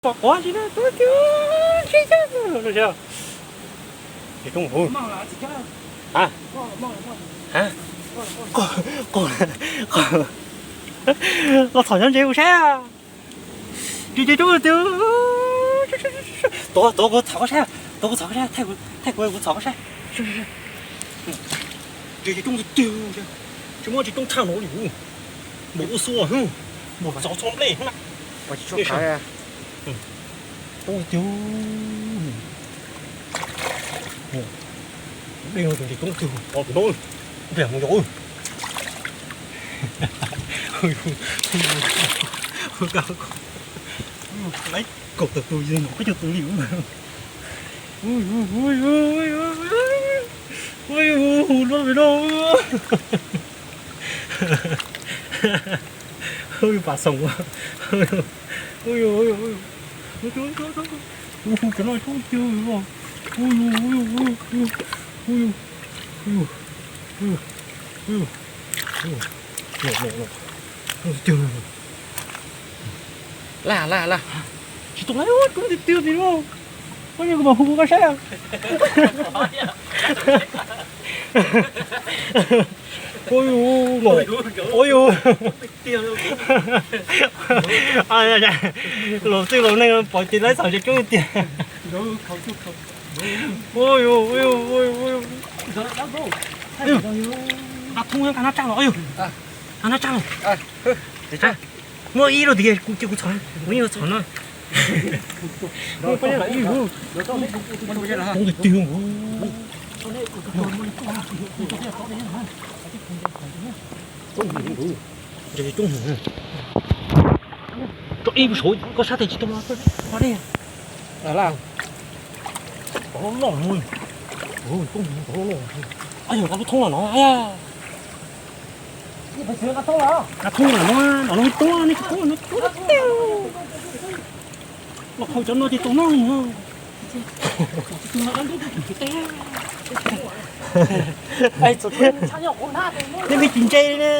Pom quav tsis na, tub twg, tsis txawj no. Tsis tub hu. Ha? Ha? Los txhom nyob ntse kuv saib. Tsis tub twg. Tuav, tuav kuv txhom koj saib, tuav kuv txhom koj saib, thaij kuv, kuv txhom koj saib. Tsis tub twg, tsis muaj tsis tub tshaj no li. Npaum ua xua, npaum txov txhob nplej na. Tub tiag. Dej no tus ntsis tub twg qhov tus no. Npliag mus yos. Laib kaum tawm tus yog nyuam qhuav cog tus li. Hu luaj li no. Pam xoom. Hu cov no tub tiag. Tiag. Laj laj laj. Tsis tau laj, tub tiag tiag li no. Koj yeej kuv mam hu koj saib. Ua yus, ua yus. Laus txwj laus neeg pom ces laib txhom tsis coob tiag. Ua yus, ua yus, ua yus. Nqa thoob, nqa nab tsaj los, ua yus. Nqa nab tsaj los. Muaj ib lub tiag kuv cia kuv txhom, kuv yeej txhom no. Tus twg ntses coob heev. Tso ib saud koj sab tes tsis tau los, los dej. Tov loj loj, tov loj loj. Ay yog, nqa lub thoob los no. Nqa thoob los no, no tub, nej tsis tub no. Los khau cov no ces tau noj li. Nej pheej tsis ntse li ne.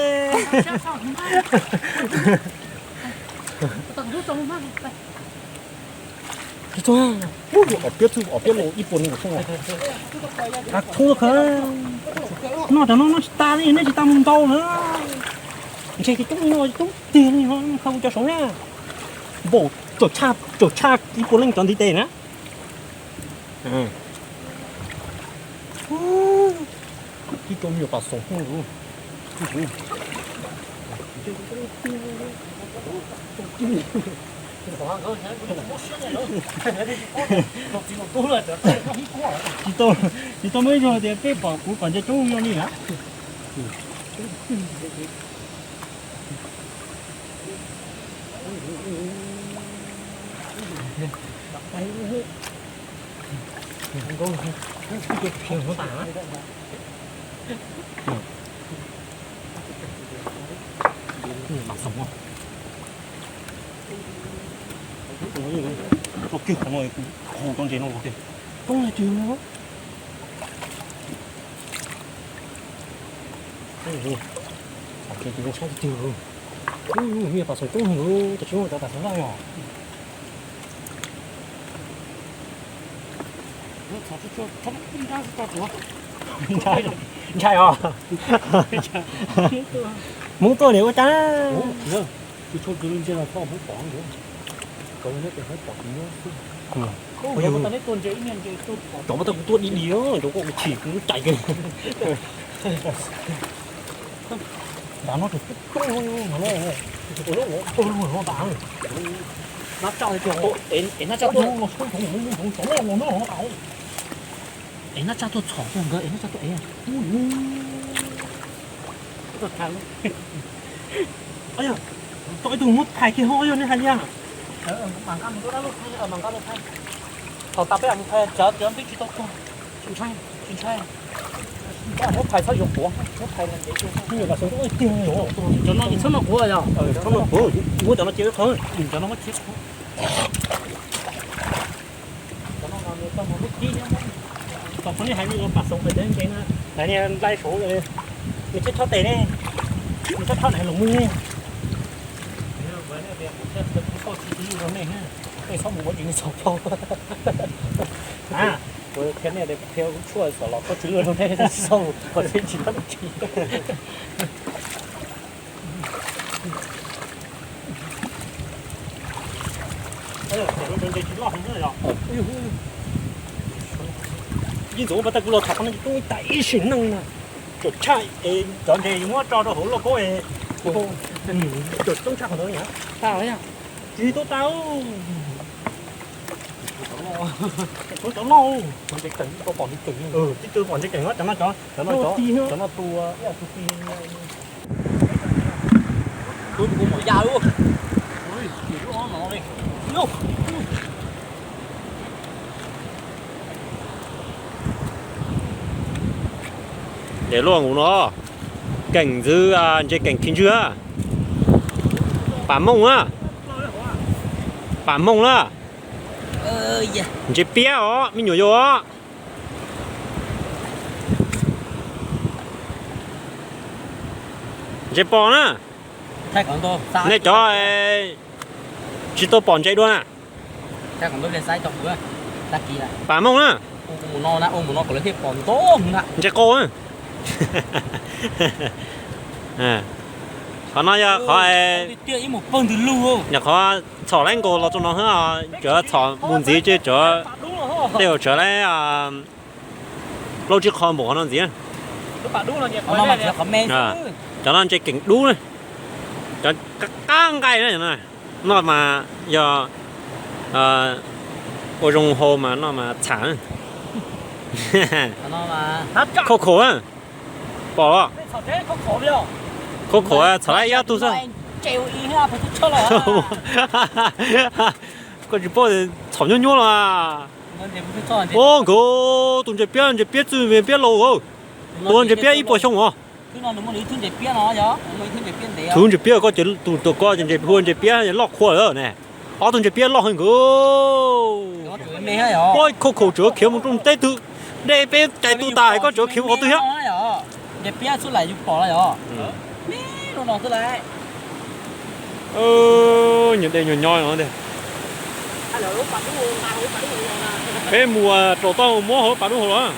Tsis txog, ob peb txwj, ob peb los ib puas nees nkaum xyoo. Nqa thoob los khau. Noj cov no noj tsis tas li, nej tsis tas mus ntau na. Ntshe tsis coob li no, coob tiag li no, khau cov saud na. Npaum tawm tshaj ib puas leej cov ntiv tes na. Tib tug me nyuam pam xoom. Tsis tau, tsis tau muaj ib zaug tias peb pom kuv kom ntshe coob yog li na. Tso kiag qhov no, kuv hu tau ntses no los tiag. Toob tiag. Tus zoo saib tiag tiag. Ub, me pam xoom coob heev, tam sim no cov pam xoom loj yog. Ntshai os. Hmoob tuaj niam ua cas. Cov mas tau kuv tuaj dim dim, cov koj kuv chim kuv cais kiag. Nrad no tus coob coob no, ua lub ua pawg lug no tas. Nab tsaj tiag, es nab tsaj tuaj, es nab tsaj tuaj txhom tuaj nkawd, es nab tsaj tuaj ev. Tau ib tug muab phais kiag ho yog nej hais li. Thaum tas peb mus phais cov twb tsis tau tuag, tsis ntshai, tsis ntshai. Muab phais txhob yuav quav, muab phais ntev tiag. Cov no tsis txhob noj quav yog? Txhob noj quav, muab cov no cia wb qhov. Cov no mas nws tau mus lub kib nyob. Tom qhov nej hais li ua pam xoom pem tsev ntses na, hais niag nplai saud, nws tsis txhob tes ne, nws tsis txhob nais los muag ne. Tsis txhob tsis txhob los nej na. Nej txhob mus ua tsis nej txhob pov. Kuv qhia nej tias kuv qhia lub tshuaj xom los koj tsis luaj rau nej, nej txhob mus kom seb tsis tau tsis. Yeej ntxuav ua pas tag kuv los tham qhov no ces toob ib tas ib sim neej na. Cov tshaj es cov ntses yus muab tso rau hauv lauj kaub es coob tshaj qhov ntawd. Tsis tau tau. Cov loj, cov loj. Tib co pom ntses keem, cov no cov, cov no tus, tus ti. Tus mus mom ya lub. Ces luaj nkaus no, keem ntxwv, ntses keem khi ntswg a. Pam mooj na. Pam mooj na. Ntses piab os, me nyuam yaus os. Ntses pos na. Nej cov tsis tau pom ntses dua na. Pam mooj na. Ntses qau na. Qhov no yog qhov, yog qhov txhom laib nkaus los rau no xwb, tsuav txhom mus ntxiv ces tsuav tej uas tsuav laib plaub tsib qho npaum qhov no ntxiv. Cov no ntses keem dub na, cov qab nqaij na, noj mas yog ua zoo hau mas noj mas txhav. Khauj khaum, pom los? Khauj khaum, txhom laib ib ob tug xwb. Koj tsis paub txhom nyuaj nyuaj los. Ua nkawd tus ntses piab, ntses piab txwj piab laus, tus ntses piab ib puas xyoo os. Tus ntses piab koj ces tus koj ces ntses piab loj qhua lawm ne. Ob tug ntses piab loj heev nkawd. Ua khauj khaum tsuav khiav mus rau teb twg, dej peb cais tu tas koj tsuav khiav mus qhov twg thiab. Nyuag dej nyuag nyob no tiag. Peb mus rau toj muab hauv pas dub hauv los.